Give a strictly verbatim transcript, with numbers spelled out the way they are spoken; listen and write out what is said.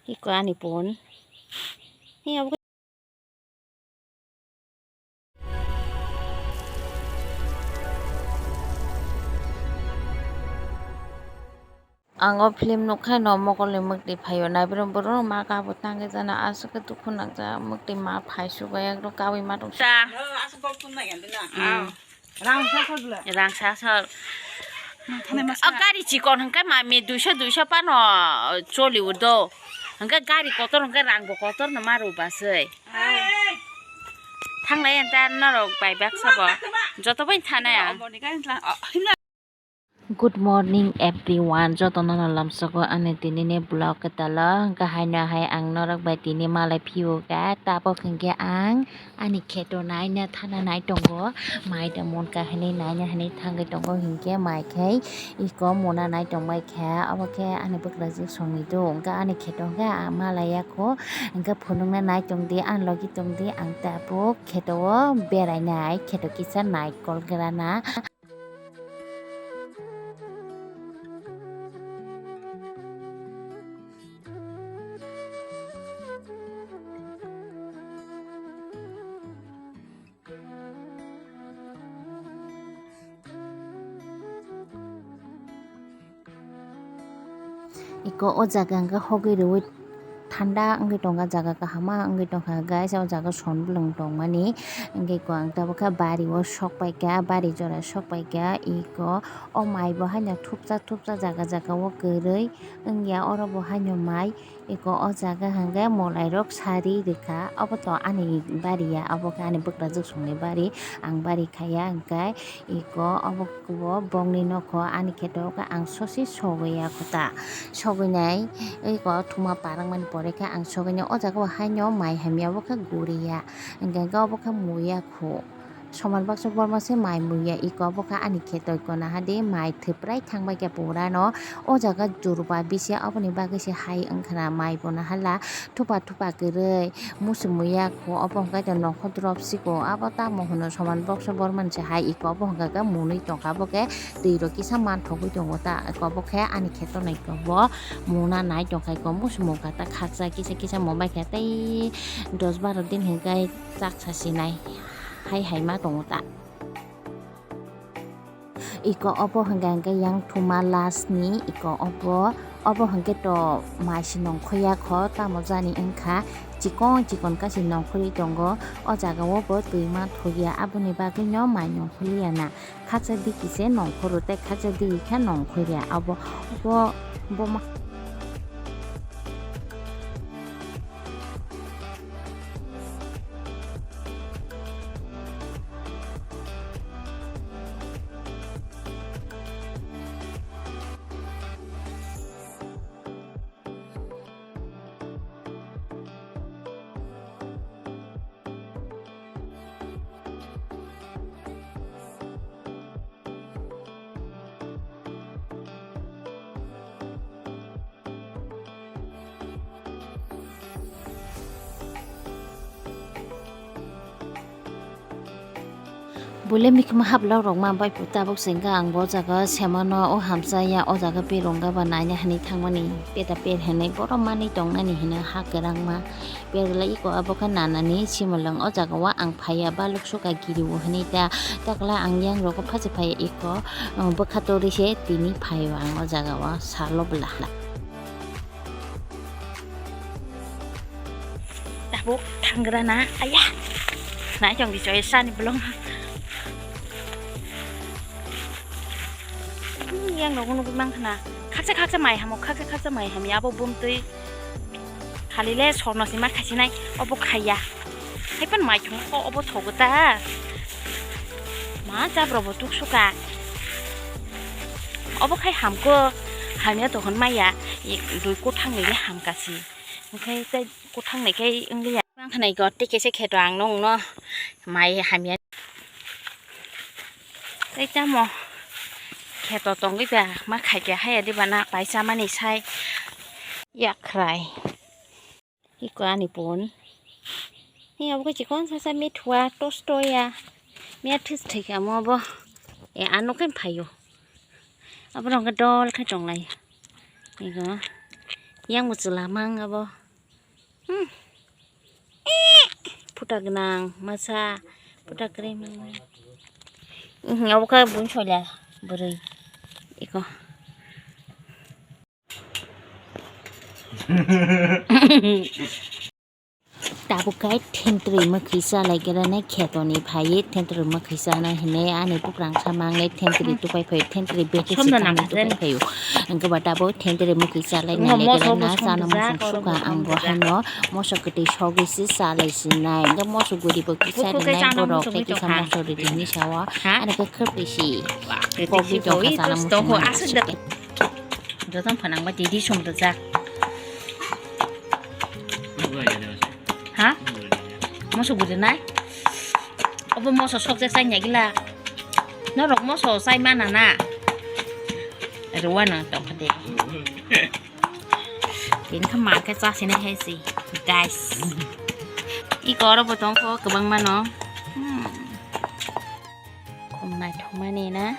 Iko ani pon. Ni abo. Ang o film nukha no mokol ni mwktwi phaio naibrwng borok ma kabo tangwi jana aswk khe dukhu nangjak mwktwi ma phai subai ekdom kawi ma tong. Rang sa sor. Rang sa sor. O gari chikon hwnkhe mami duiso duiso phano choli o do. Hwnkhe gari kotor hwnkhe rang bo kotor no ma rw baswi. Thanglai anta norok bai baksa bo. Joto bai thanai ang. Good morning everyone, jotono no lamsogo ani tini ni vlog kwtalo, hwnkhe haino hai ang norok bai tini malai phiyokha, tabok hwnkhe ang ani kheto naina thana nai tongo, mai da monka hinwi naina hinwi thangwi tongo, hinkhe mai khai iko mona nai tongbai kha, obo khe ani bwkrajwk songwi do, hwnkhe ani kheto hwnkhe ang malai ya kho, hwnkhe phunukna nai tongdi, ani logi tongdi, ang tabuk kheto o berai nai, kheto kisa nai kol grana. Iko o jaga hwnkhe hogwi rwui thanda wngwi tongkha, jaga kahama wngwi tongkha, guys. O jaga son bwlwng tongmani, hwnkhe iko ang tabukha bari o sok paikha, bari jora sok paikha. Iko o mai bo haino thupsa thupsa jaga jaga o kwrwi wngya, oro bo haino mai. Iko o jaga hwnkhe mwlairok sari rwkha, obo to ani bari ya, obo khe ani bwkrajwk songni bari, ang bari khaiya, hwnkhe iko obo kubo bongni nokho ani kheto khe ang sosi sogwi ya kho ta, sogwi nai iko thuma parang mani pore khe ang sogwi nai, o jaga o haino mai hamya bo khe guri ya, hwnkhe obo khe muya kho. Soman baksa borma se mai muya iko, obo khe ani kheto iko naha di mai thwprai thangbai khe pura no. O jaga jurba bisi, oboni bagwi se hai wngkhana mai bo naha la thupa thupa kwrwi musu muya kho, obo hwnkhe to nongkhor drop siko, abo tamo hwno soman baksa borma se hai iko, obo hwnkhe khe munui tongkha, obo khe twi rok kisa manthogwi tongo ta, iko obo khe ani kheto no iko bo muna nai tongkha, iko musu mungkha ta khaksa kisa kisa mungbai kha tei dos baro din hwnkhe chak sasinai. Hai hai ma tongo ta. Iko obo hwnkha hwnkhe yang thuma last ni iko obo, obo hwnkhe to mai se nongkhoya kho, tamo jani wngkha chikon chikon kasi nongkhorwi tongo. O jaga o bo twi ma thokya, aboni bagwi no mai nongkhorliya na, khaksa digi se nongkhoro tei khaksa digi khe nongkhorya, abo bo bo ma. Bole mikma hablok rok ma bai pu tabuk se hwnkha ang bo jaga semano o hamsa ya o jaga perong ga ba naina hinwi thangmani peta per hinwi borok manwi tongnani hino ha kwrang ma. Perwlai iko abo khe nanani simolong o jaga o ang phaiya baluk suka giri o hinui ta takla ang yang rogo phachi phaiya iko bwkha torwi se tini phaio ang o jaga o salo bwla. Tabuk thangra na aya nai tong di choi sani bolong yang rogo nugui mang khna khaksa khaksa mai hamo khaksa khaksa mai hamya abo bumtwi. Khali le sorno se ma khaisinai obo khaiya. Haipan mai thung kho obo thogo ta. Ma jabro bo tuk suka. Obo khai hamko hamya to hwn maya. Dui kothang ni le hamka si. Okhai tai kothang ni khai wngya. Mang khnai go tei kese kheto ang nung no mai hamya. Tei tamo kheto tongwi ba ma khaikhe haya diba na paisa mani sai yakhrai. Iko ani pon. Ni abo khe chikon sasa mithua tosto ya. Mia this thai kamo bo. E ano khe phaio. Abo rong dol khe tonglai. Iko. Yang bo chwla mang abo. Hmm. Phuta gwnang masa, phuta kwrwi mang. Hmm, abo khe buini soila bwrwi. Iko. Tabuk khe thentwrwi mwkhwi chalai khe rani khetoni phaiwi thentwrwi mwkhwi chana hinwi ani bukrang sa mangle thentwrwi tupai phai thentwrwi bete Somno sikang nang tupai phaio. Hwnkhe ba tabuk thentwrwi mwkhwi chalai Ngo nai moso lekhe na boso chana thumjak, musung oro suka boso ang bo thumjak. Hano moso kwtwi sogwi se chalai sinai. Hwnkhe moso guri bo kisa Bukhuk khe rinai chana borok muchungwi tei kisa tongkha. Moso rwtwini sao Ha? Ani khe khwrwtwi si. Wa, kwtwi Kokwi si tongkha koi chana to musung stoho mani aswk da. Joto phanang ba tidi sum rijak. Ha? Moso guri nai? Obo moso sokjak chai ya gila. Norok moso chai mana na? Rwano tongkha de. Tini kha ma khe chasinai hai si, guys. Iko oro bo tongkho kwbangma no. Hmm. Khum naithokmani na.